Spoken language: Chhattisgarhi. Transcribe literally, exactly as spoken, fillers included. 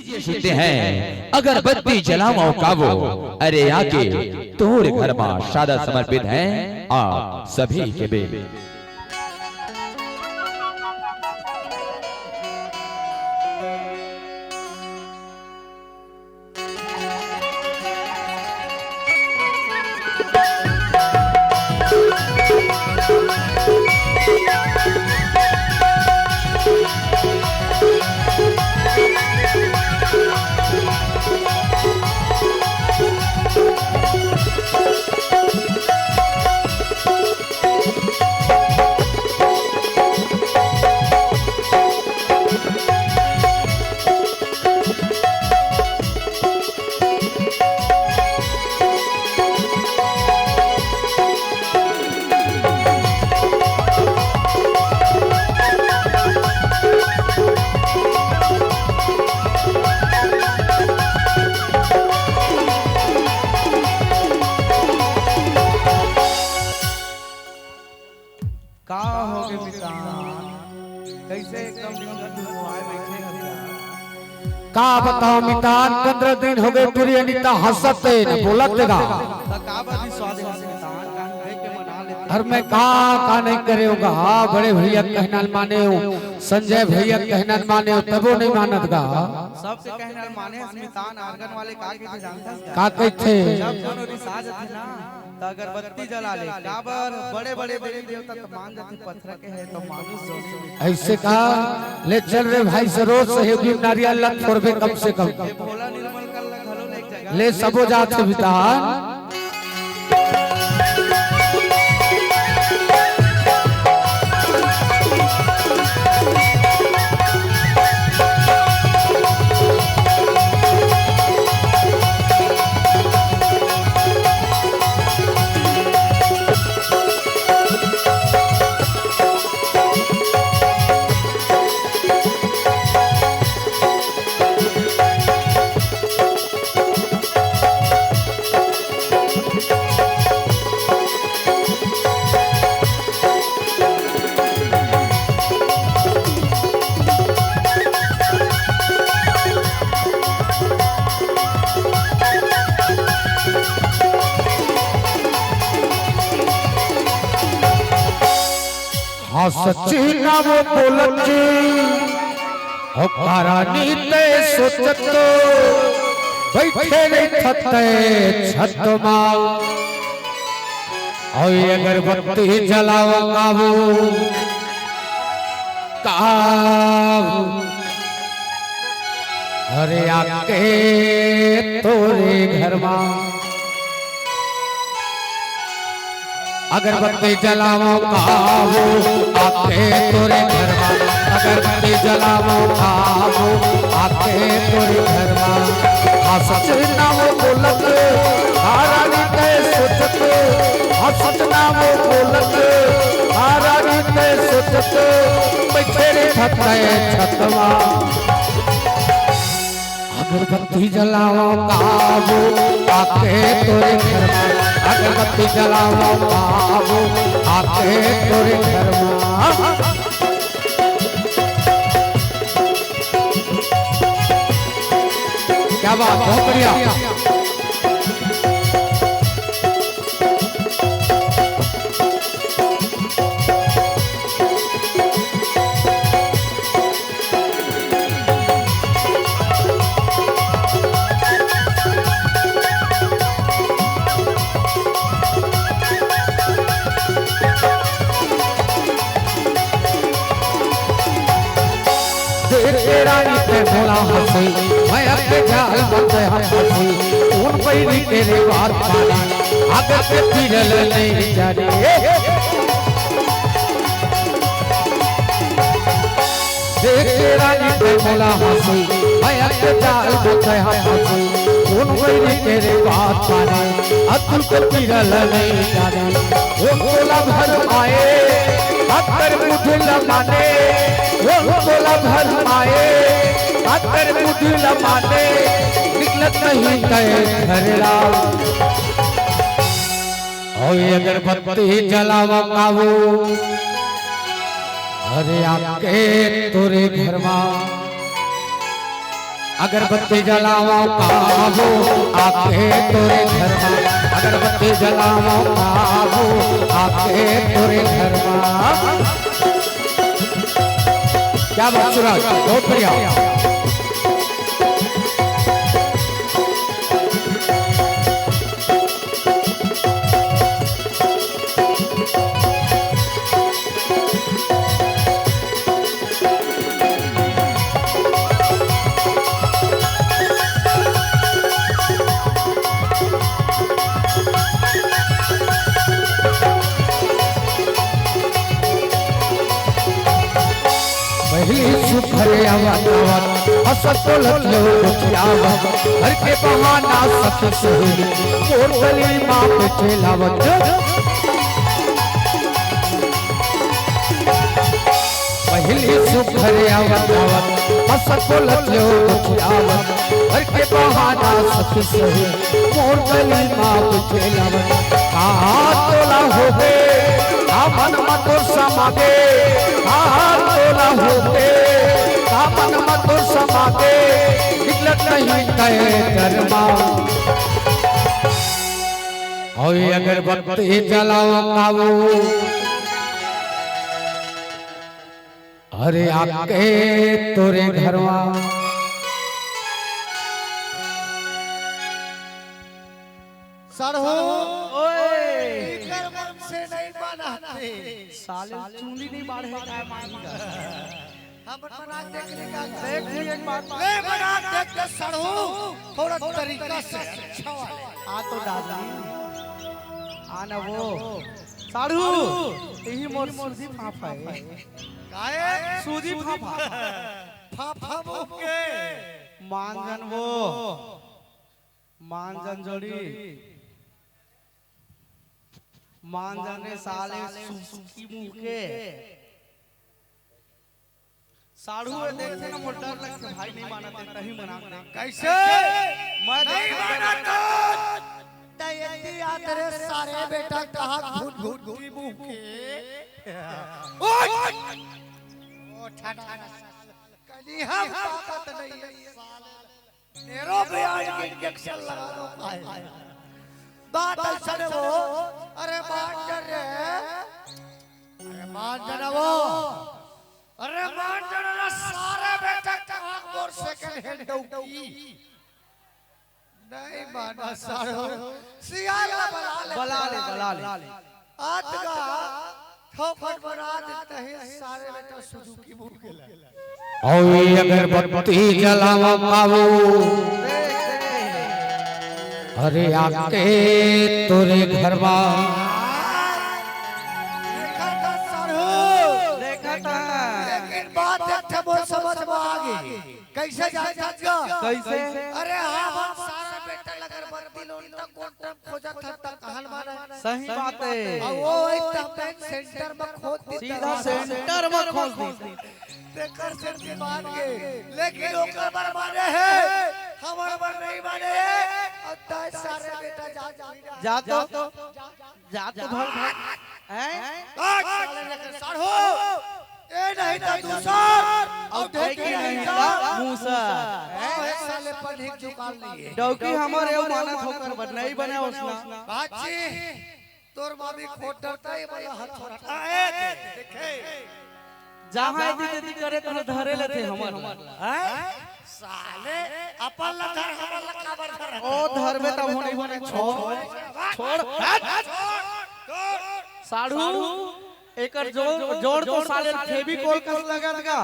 ये सुनते हैं, अगरबत्ती जलावो कावो, अरे आके तोर घर मा सादर समर्पित है आप सभी के बीच। का होगे मितान? कइसे एकदम बिंगल बिंगल आए बइठे हस यार? का बताओं मितान, पंद्रह दिन होगे टुरी अनिता हंसत हे न बोलत हे गा। त का बर रिसवा देहस मितान? कान धर के मना लेते। अरे मैं का, का नहीं करे हों गा, बड़े भैया कहना ल माने हों, संजय भैया कहना ल माने हों, तबो नहीं मानत गा। सबके कहना ल माने हस मितान, आंगन वाले का कहिथे जानथस का? का कहिथे? जब कोनो रिसा जथे ना, त अगरबत्ती जला ले, काबर बड़े-बड़े देवी देवता त मान जाथे, पथरा के हे त मानुस जइसे। अइसे का? ले चल रे भाई, से रोज सहयोगी नारियल ला फोड़बे कम से कम। ये भोला निर्मल कर ला घलो ले एक जगह। ले सबो जाथे बितान। हाँ, सच्ची ना वो बोलत जी, हो कारानी ते सोचत, बइठे रहिथस ते छत मा। अउ ये अगरबत्ती जलावो काबू, काबू। अरे आके तोरे घर मा अगरबत्ती जलावो काबू, आके तोरे घर मा। अगरबत्ती जलावो काबू, आके तोरे घर मा। हाँ, सच ना वो बोलत, हाँ, रानी ते सोचत, हाँ, सच ना वो बोलत, हाँ, रानी ते सोचत, बइठे रहिथस ते छत मा। अगरबत्ती जलावो काबू, आके तोरे घर मा। अगरबत्ती जलावो काबू, आके तोरे घर मा। क्या बात, बहुत बढ़िया। देख के रानी ते भोला हंसी, मैं अक्के जाल बंदे हम हंसी, उन पैरी तेरे बात मानी, अगर के पिरल नहीं जानी। देख के रानी ते भोला हंसी, मैं अक्के जाल बंदे हम हंसी, उन पैरी तेरे बात मानी, अतुल के पिरल नहीं जानी। ओ तोला भरमाए, अक्कर मुझे लमाने। ओ तोला भरमाए, अक्कर मुझे लमाने। निकलत नहीं ते घर ला। अउ ये अगरबत्ती जलावो काबू। अरे आके तोरे घर मा। अगरबत्ती जलावंव काबू आके तोरे घर मा, अगरबत्ती जलावंव काबू आके तोरे घर मा। क्या बात सुराज, बहुत बढ़िया। पहिली सुघर आवत आवत, हंसत बोलत ले गोठियावत, घर के बहाना सखी सहेली मोर गली मा बैठे लावत। पहिली सुघर आवत आवत, हंसत बोलत ले गोठियावत, घर के बहाना सखी सहेली मोर गली मा बैठे लावत। का तोला होगे, का मन मा तोर समागे, का तोला होगे, का मन मा तोर समागे, निकलत नहीं तैं घर मा। अउ ये अगरबत्ती जलावंव काबू, अरे आके तोरे घर मा। सरहू, ओए। एकर मन से नहीं बनाते। साले चूंदी नहीं बाढ़े का मांगी का। हम मनाक देख ले का। देख ले एक बार। ले मनाक देख के सरहू, थोड़ा तरीका से अच्छा वाले। आ तो डाली। आ ना वो। साढ़ू, यही मोर सूजी फाफा है। काहे? सूजी फाफा। फाफा मुके। मांजन वो। मांजन जोड़ी। मांजन ने साले सुसुकी मुके। साढ़ू ए देखथे ना, मोर डर लगथे भाई, नहीं मानत हे, तहीं मना दे। कैसे? मैं नहीं देखत मानत। त एती आ तेरे सारे बेटा कहा घुट घुट घुट मुंह के। ओए! ओ ठा ठा। कहीं हम ताकत नहीं है साले। मेरो भी आज के इंजेक्शन लगा दो भाई। बात ऐसा ने वो, अरे मान जा रे, अरे मान जा ना वो, अरे मान जा ना सारे बेटा कहाँ मोर सेकंड हैंड डौकी। नहीं माना सारो, सियाल ला बला ले, बला ले, बला ले। आतगा थोपट बना देता है सारे बेटा सुजुकी मुकेला। अउ ये अगरबत्ती जलावंव काबू। अरे आके तोरे घर मा। देखा था सारो। देखा था। लेकिन बात एक ठे मोर समझ मा आ गे। कैसे जानथस गा? कैसे? अरे हाँ, हम सारा बेटा ल अगरबत्ती लोन तक कोन टाइम खोजत हन त कहल माने। सही बात है। अउ वो एक तब सेंटर में खोद दी सीधा था। सेंटर में खोद दी। तेकर से दीवान के, लेकिन ओकर बर माने है, हमर बर नहीं माने है। अब ताय सारे बेटा जा, जा, जा तो। जा तो भाग, भाग। हैं? आज साले लेकर साढ़ू। ए नहीं तो दूसर, अउ ढेकी नहीं तो मूसर। हैं? साले पर ढीक जुकाल नहीं है। डौकी हमर एउ मानत होकर बर नहीं बने ओसना। बाची, तोर मामी खोट डरता है, बोला हाथ छोड़ा। ए, देखे। जहाँ एती तेती करे तहाँ धरे लेथे हमर ला। हैं? साले, अपन ला धर, हमर ला काबर धर? ओ धरबे तब होने बने, छोड़, छोड़, हट। साढ़ू, एकर जोड़, जोड़ तो साले फेविकोल कस लगत गा।